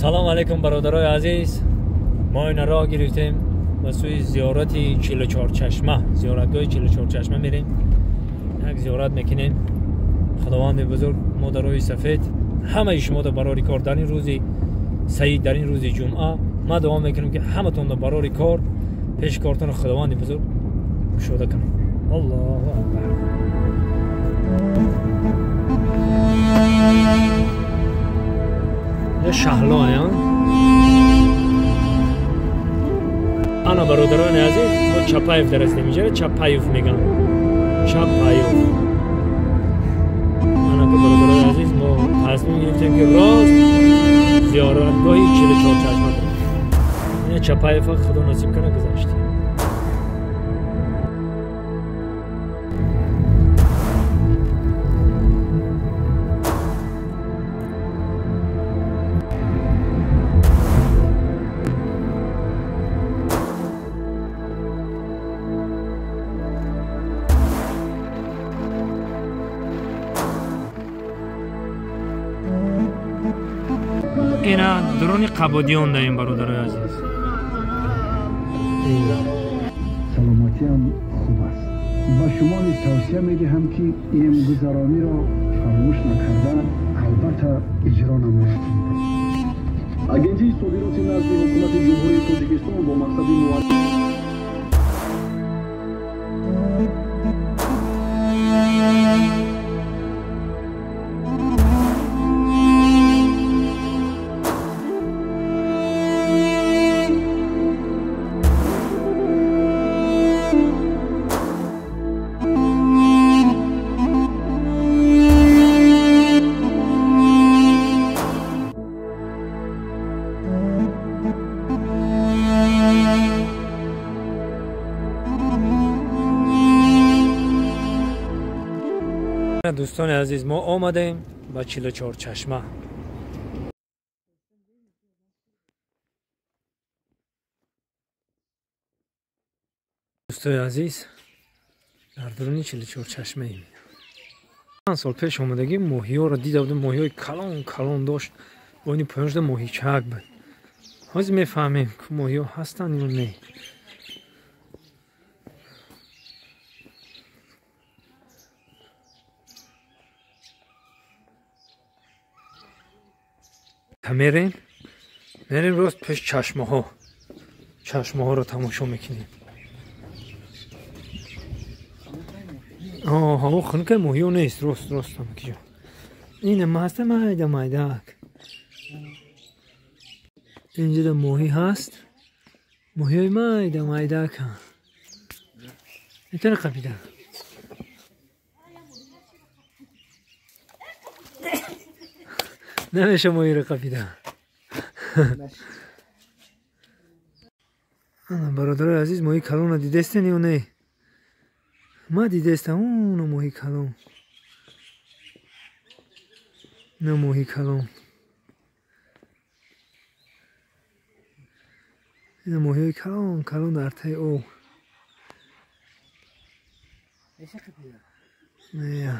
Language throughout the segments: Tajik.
Салом алейкум бародарои азиз. Мо ина роҳ гирифтем ба сӯи зиёрати 44 чашма, зиёратгоҳи 44 чашма мерем. Як зиёрат мекунем. Худованди бузург мо дар роҳи сафед ҳамаи шумо дар барори кор дар ин рӯзи саид, дар ин рӯзи ҷумъа ман дуо мекунам ки ҳаматон дар барори кор пеши кортон Худованди бузург кушода кунад. Аллоҳу акбар. Шаҳло ана бародарони азиз, мо Чапаев дар ҳастем. Инҷа Чапаев мегӯям, Чапаев. Ана ки бародарони азиз, мо тасмим гирифтем ки рост зиёратгоҳи 44 чашма барем. Ина Чапаева худо насиб кана гузаштем. Ина дуруни Қабодиён даем бародарои азиз. Саломатиам хуб аст. Ба шумо низ тавсия медиҳам ки имгузарониро фаромӯш накарда албатта иҷро намоед. Агентии содироти назди ҳукумати Ҷумҳурии Тоҷикистон бо мақсади дӯстони азиз, мо омадем ба 44 чашма. Дӯстои азиз, дар дуруни 44 чашмаем. Чанд сол пеш омадагӣ моҳиёро дида будем, моҳиҳои калон калон дошт, бо ини поён шуда моҳичак буд. Ҳозир мефаҳмем ки моҳиҳо ҳастанд ё не. Мерем, мерем рост пеш чашмаҳо. Чашмаҳоро тамошо мекунем. Ҳаво хунука, моҳиё нест, рост рост ҳамакиҷо. Ина маста майда майдак. Инҷода моҳӣ ҳаст. Моҳиёи майда майдак. Метавонӣ қапида? Намеша моҳиро қапида. Ана бародарои азиз, моҳи калонро дидестен ё не? Ма дидестам, уна моҳи калон. На моҳи калон. Ина моҳиҳои калон калон дар таи об. Не.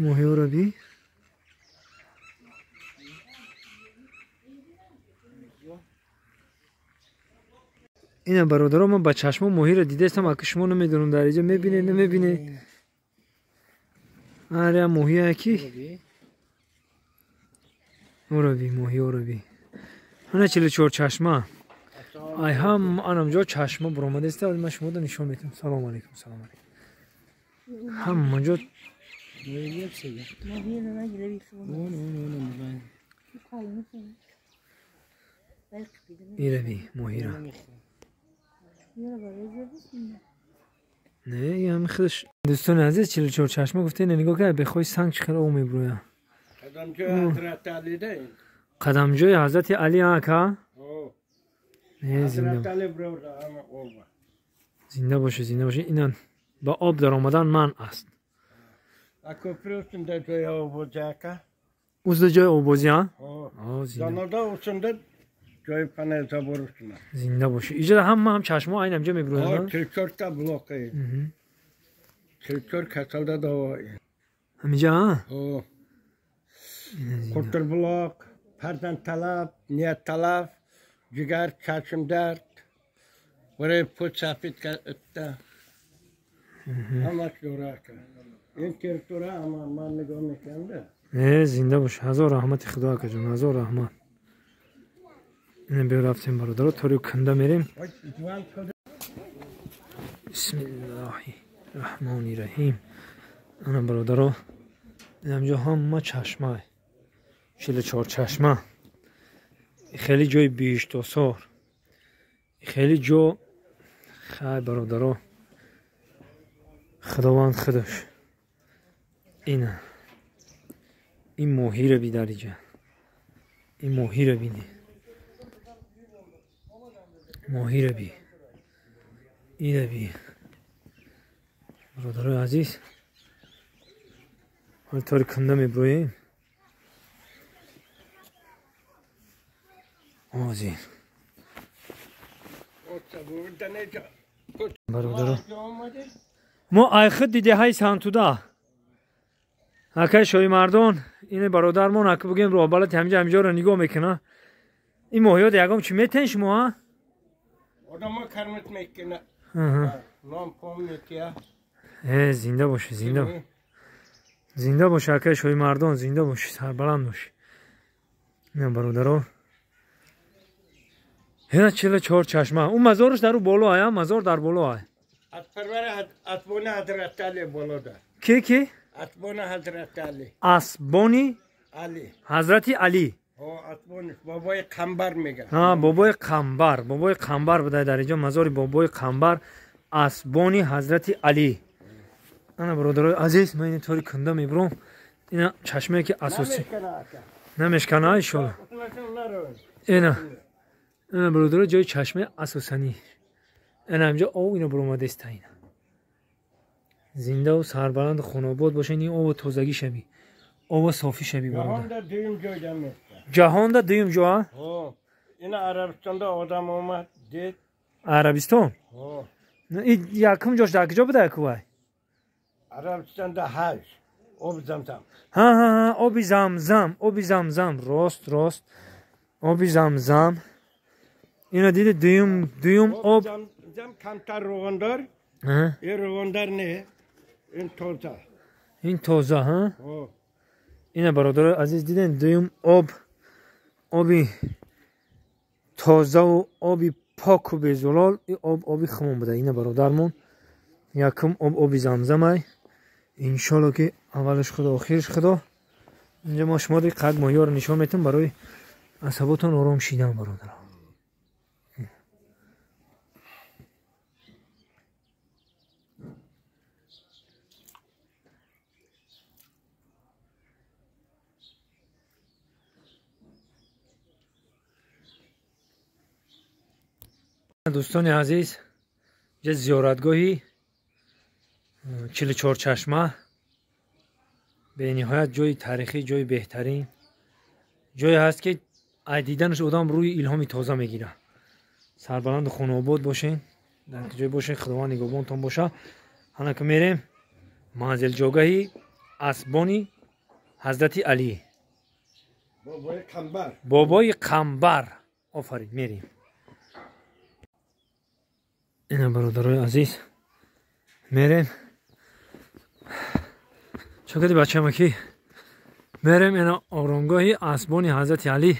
Моҳиёро би. Ина бародаро, ман ба чашмо моҳиро дидастам, аки шумо намедонам дар инҷо мебинед, намебинед. Аре моҳие ки ӯро би, моҳиёро би. Ана 44 чашма. Ай ҳам анамҷо чашма буромадаст, ман шуморо нишон медиҳам. Салом алейкум, салом алейкум. Ҳамаҷо ирави моҳира. Не, ям худаш. Дӯстони азиз, 44 чашма гуфта, ина нигоҳ кар, бехоҳи санг чӣ хел об мебурӯяд. Қадамҷои Ҳазрати Али ака? Не, зинда. Зинда боше, зинда боше. Ина ба об даромадан манъ аст. Узда ҷои оббозӣ, а? Зинда бошӣ. Иҷода ҳама ҳам чашмо айн ҳамҷо мебурӯянд. 44 та блока. 44 касалда дава. Ҳамиҷа, а? Ҳо. Қуртурбулоқ, фарзандталаб, ниятталаб, ҷигар, чашмдард, барои пӯст сафед карда. Ҳамаш дора ака. Ин территория ҳама ман нигоҳ мекунам. Зинда бош. Ҳазор раҳмати Худо акаҷон, ҳазор раҳмат. Ина биё рафтем бародаро, тори канда мерем. Бисмиллаҳи раҳмони раҳим. Ана бародаро, инамҷо ҳама чашма, 44 чашма. Хеле ҷои биҳиштосор, хеле ҷо. Хай бародаро, Худованд худаш. Ина ин моҳиро би дар иҷа, ин моҳиро бини, моҳиро би, ина би. Бародарои азиз, ҳол тори канда меброем. Озин бародаро, мо айхид дидаҳаи Сантуда. Акай Шоҳимардон, ин бародармон, ака бугем роҳбалати ҳамҷа ҳамҷоро нигоҳ мекуна. Ин моҳиёт ягом чӣ метен шумо, а? Одамо кармат мекуна. Ном пом метия. Зинда бошӣ, зинда. Зинда бошӣ акай Шоҳимардон, зинда бошӣ, сарбаланд бошӣ. Ина бародаро, ина 44 чашма. Он мазораш дар боло ай, мазор дар боло ай. Асбони Ҳазрати Али боло да. Ки? Асбони Ҳазрати Али. Асбони Али. Ҳазрати Али. Асбони бобои Қамбар мегӯянд. Ҳа, бобои Қамбар, бобои Қамбар буда дар инҷо мазори бобои Қамбар, асбони Ҳазрати Али. Ана бародарои азиз, ман ин тори кунда мебурам. Ина чашмае ки асосӣ намешкана, иншоалло. Ина ина бародаро, ҷои чашмаи асосанӣ. Ина инҷо об ина буромадааст. Ина зиндаву сарбаланду хонобод бошед. Ин обу тозагӣ шави, обу софӣ шави бародар. Ҷаҳонда дуюм ҷойда места. Ҷаҳонда дуюм ҷо? Ина Арабистонда одам омад дид. Арабистон? Якум ҷош дар куҷо буда якувай? Арабистонда ҳаҷ, оби замзам. Ҳа ҳа ҳа, оби замзам, оби замзам, рост, рост. Оби замзам. Ина диди дуюм, дуюм об. Замзам камтар равғандор. Ин равғандор не, ин тоза. Ин тоза, ҳа? Ина бародарои азиз, диден дуюм об, оби тозаву оби поку безулол, ин об оби хумон буда. Ина бародармон, якум об оби замзамай. Иншолло ки аввалаш Худо, охираш Худо. Инҷа мо шумо қад моҳиёро нишон метам барои асаботон ором шидан бародаро. Дӯстони азиз, инҷа зиёратгоҳи 44 чашма, бениҳоят ҷои таърихӣ, ҷои беҳтарин ҷое ҳаст ки аз диданаш одам рӯи илҳоми тоза мегирад. Сарбаланду хонаобод бошен, дар ҷое бошен, Худованд нигоҳбонтон боша. Ҳана ки мерем манзилҷогаҳи асбони Ҳазрати Алӣ, бобои Қамбар. Офарин, мерем. Ина бародарои азиз, мерем. Чо кади бачамаки? Мерем ина оромгоҳи асбони Ҳазрати Алӣ.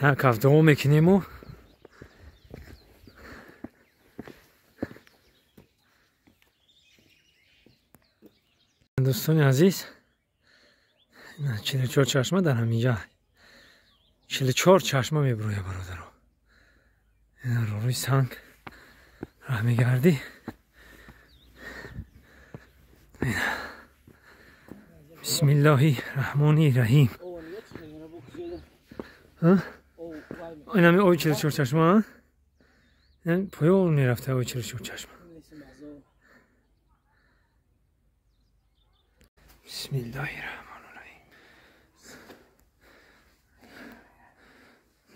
Як ҳафтаҳо мекунему. Дӯстони азиз, 44 чашма дар ҳаминҷа. 44 чашма мебурояд бародаро. Ина рӯи санг раҳ мегардӣ. Бисмиллоҳи раҳмони раҳим. Инами оби 44 чашма, поён мерафта оби 44 чашма. Бисмиллоҳи раҳмони раҳим.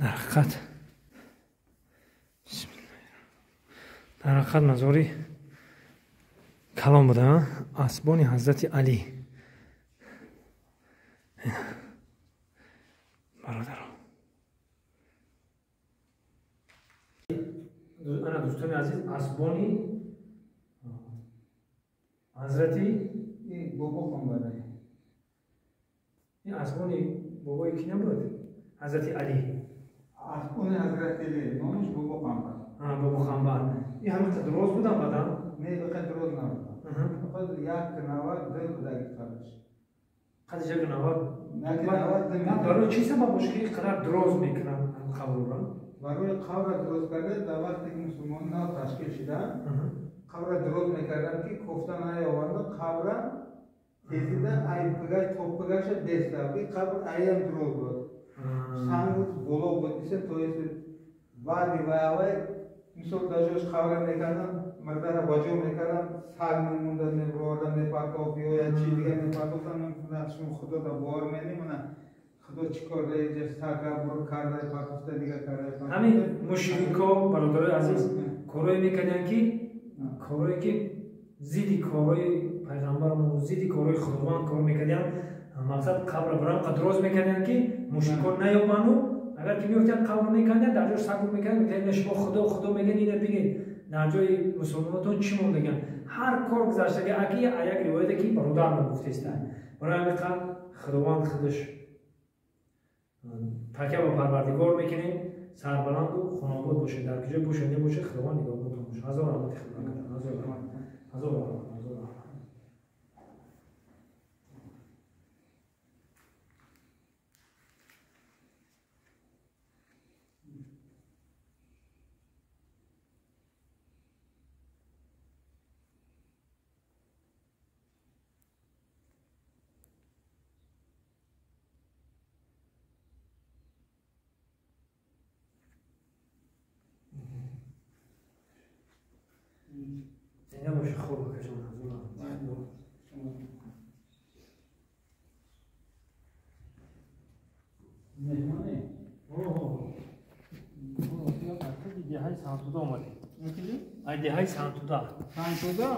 Дар ҳақиқат дар ҳақиқат мазори калон буда, асбони Ҳазрати Алӣ. Бародаро. Ана дӯстони азиз, асбони ҳазрати Бобо Қамбар. Ин асбони бобои ки набуд? Ҳазрати Алӣ. Асбони ҳазрати Алӣ, номаш Бобо Қамбар. Бобо Қамбар. Ин ҳама дроз будан бадан? Не, фақат дроз набудан. Фақат 1,92 будаги қадаш. Қадаш 1,90? 1,92. Барои чӣ сабаб боша ки ин қадар дроз мекунанд қабрро? Барои қабра дроз карда, дар вақте ки мусулмон нав ташкил шуданд, қабра дроз мекарданд ки кофта наёварда, қабра тезида ай пигаш то пигаша беста. Ин қабр аям дроз буд. Санг боло буд, иса то есть баъди вай мисол дар ҷош қабра мекарданд, мурдара ба ҷо мекарданд, саг мемонда, мебурда, мепартофт ё як чиз дига мепартофтанд. Шумо Худо да бовар менимона, Худо чӣ кор да инҷа сага бур карда, партофта, дига карда. Ҳамин мушрико, бародарои азиз, корое мекарданд ки корое ки зидди корҳои пайғамбарамон, зидди корҳои Худованд кор мекарданд. Мақсад қабра барам қадроз мекарданд ки мушрико наёбану, агар ки меёфтанд қабр мекарданд, дар ҷош саг мекарданд, мегуфтанд шумо Худо Худо мегӯед, ина бигед дар ҷои мусулмонотон чӣ мондаган. Ҳар кор гузаштаги аки як ривояте ки бародармон гуфтеста. Барои ҳамин қадр Худованд худаш такя ба Парвардигор мекунем, сарбаланду хонобод бошед, дар куҷо бошед небошед, Худованд нигаҳбонтон бошад. Ҳазор раҳмати Худо карда, ҳазор раҳмат, ҳазор раҳмат, ҳазор раҳмат. Зинда бошед, хуб акаҷон, ҳазор раҳмат. Меҳмоне? Деҳаи Сантуда омадем. Деҳаи Сантуда. Сантуда?